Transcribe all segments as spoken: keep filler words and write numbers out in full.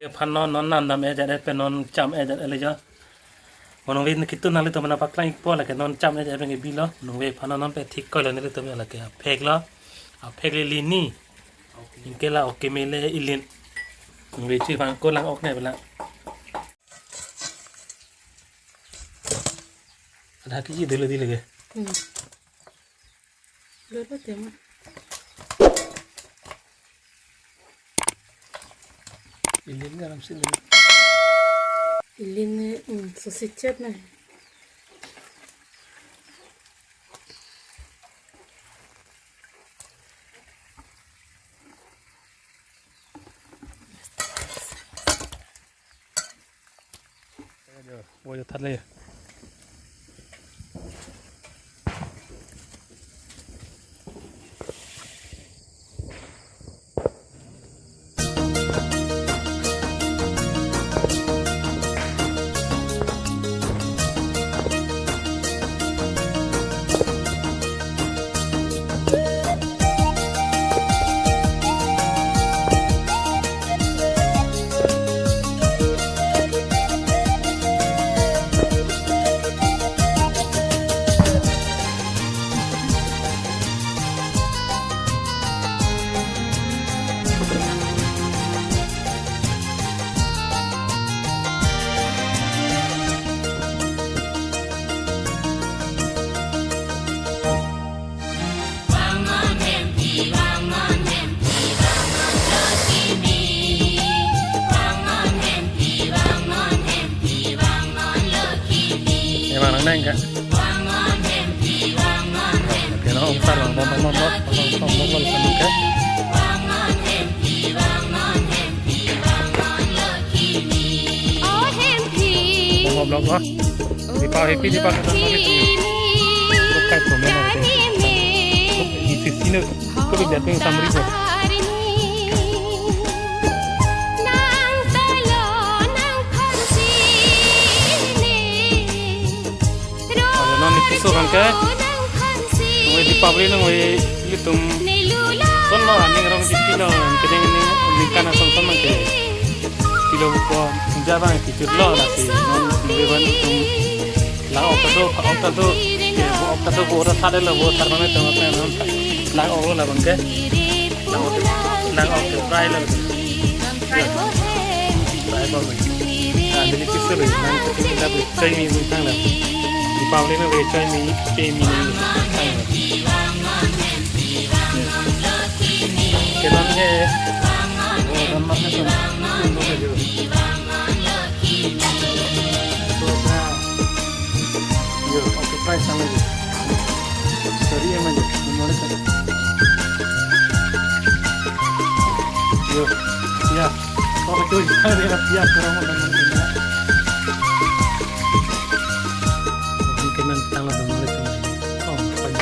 Aphan non non nam dam-e jat-et pen non cham-e jat-et le jo. Mo nonve kitu nanglitum aphan paklang-ikpo, lake non cham-e jat-et pen ke bilo. Nonve aphan non non pe thik koilo nelitum, lake aphek lo. Aphek le lini. Anke la ok keme le ilin. Nonve chu aphan ko lang-ok ne bela. Ada ki dele dele ke. Hmm. Lolo tema. Ilin garam si lagi. Ilin ne, hmm, sosicet na. Oi, that le. Emang nang nang ka? Kena ong sar lang bom bom bom bom bom bom bom bom bom bom. Bom bom bom bom. Di pa happy di pa kena lagi tu. Bukai problem apa tu? Di sisi ni. Ko bibia tu samri ko. Alo non ni piso kan ke. Nonve Deepavali nonve ilitum. Son lo aning rong di pilo. Kedeng ni ningkan asong son mang ke. Pilo ko. Jabang kicir lo lasi. Non nonve ban ilitum. Lang-ok ta do, phak-ok ta do. Ke bo-ok ta do, bo ra thade lo, bo thar mane tong apa non. Lang-ok lo labang ke. Lang-ok, lang-ok ke fry lo. Fry ko. Ah, neli piso lo, nang kati neli dapat choi mi bu tang lo. Deepavali nonve choi mi, choi mi neli tang lo. Ke non ke, oh, non mak ne tong, tong lo ke jo. So, na, yo, okay, price sama aja. Sorry, emang aja. Gimana kan? Yo, ya. Kalau itu, ya, ya, kurang mau teman-teman. Mungkin nanti tanggal dua puluh lima. Oh, apa ya?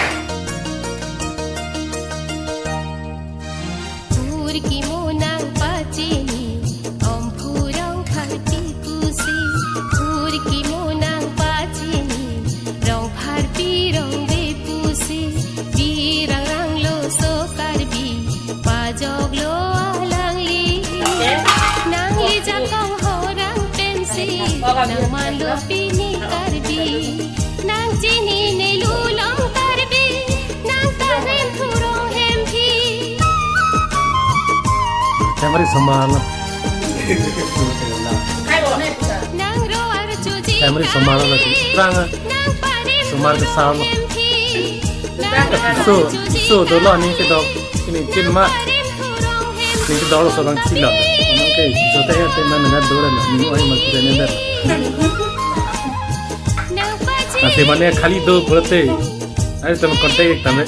Phurkimo nangpachini, Omphurong pharpi pusi. Phurkimo nangpachini, rong pharpi rong ve pusi. Birang rang lo so Karbi, pajok lo alangli. Nangli jakong horang pensi, nang man lo pini Karbi. Nang chini ne lulong Karbi, nang karim phurong hemphi. Hemari somar lo. Nang ro arjuji. Hemari somar lo lagi. Rang, ah. Nang parim somar ke phurong sam. Hemphi. Nang so, arjuji so dolo ani ke dok. Ini chin ma. Nang parim phurong hemphi. Ini ke dolo so bang chila. Oke, so teh ya teh mana nggak dolo na. Ini oi mak kita nender. Ase mane khali do pulote. Ari tong contact tame.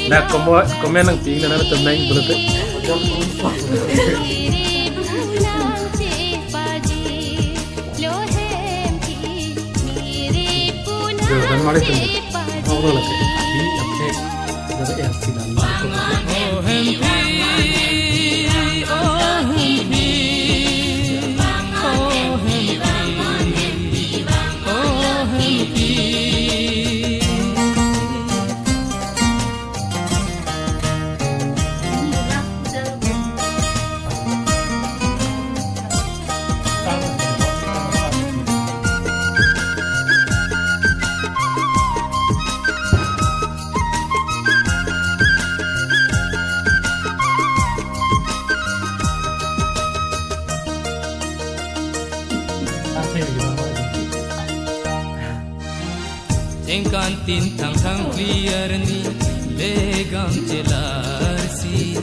Na komo, komen nangpi na na tong nang pulote. Jo, dan mari tong. Olo lake. Di, oke. Dapat ya, sinan. Oh, hemphi, oh, hemphi, oh, hemphi, oh, hemphi. Sengkan tin thangthang phli arni le gamchelar si,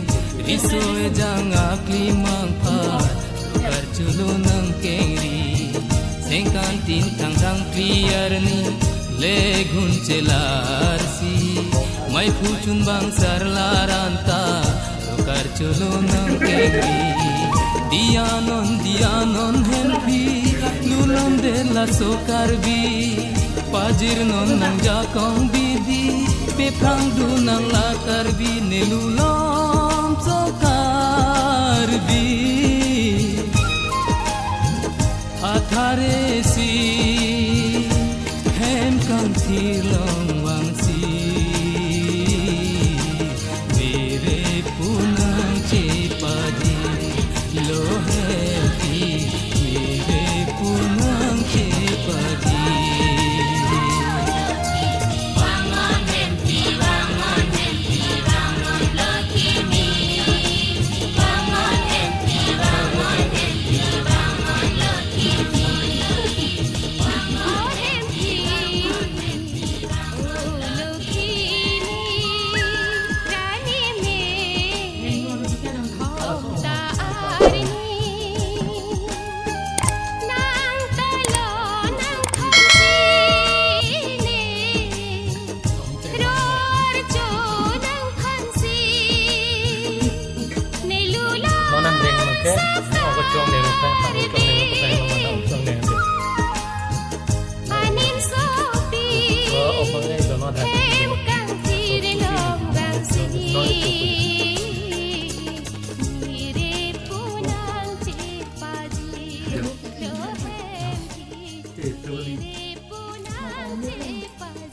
riso ejang akli mangpha, karchulo nangkengri. Sengkan tin thangthang phli arni le gunchelar si, maiphu chunbang sarlar anta, karchulo nangkengri. Diya non, diya non hemphi, lulonde laso Karbi. Pajirnon nangjakong bidi, pephrangdun nang la Karbi, ne lulonso Karbi. Athare si hem kangthir long vangsi, mere punang chepaji, lo hemphi, mere punang chepaji. Nonang ring mangke, nang ogo chong ne rupa, nang ogo chong ne rupa, nang ogo chong ne rupa. Anim sopi. Oh, oh, mangke, do not have. Hem kangthir long vangsi. No, it's okay. Mere punang chepaji. Lo hem. It's okay. Mere punang chepaji.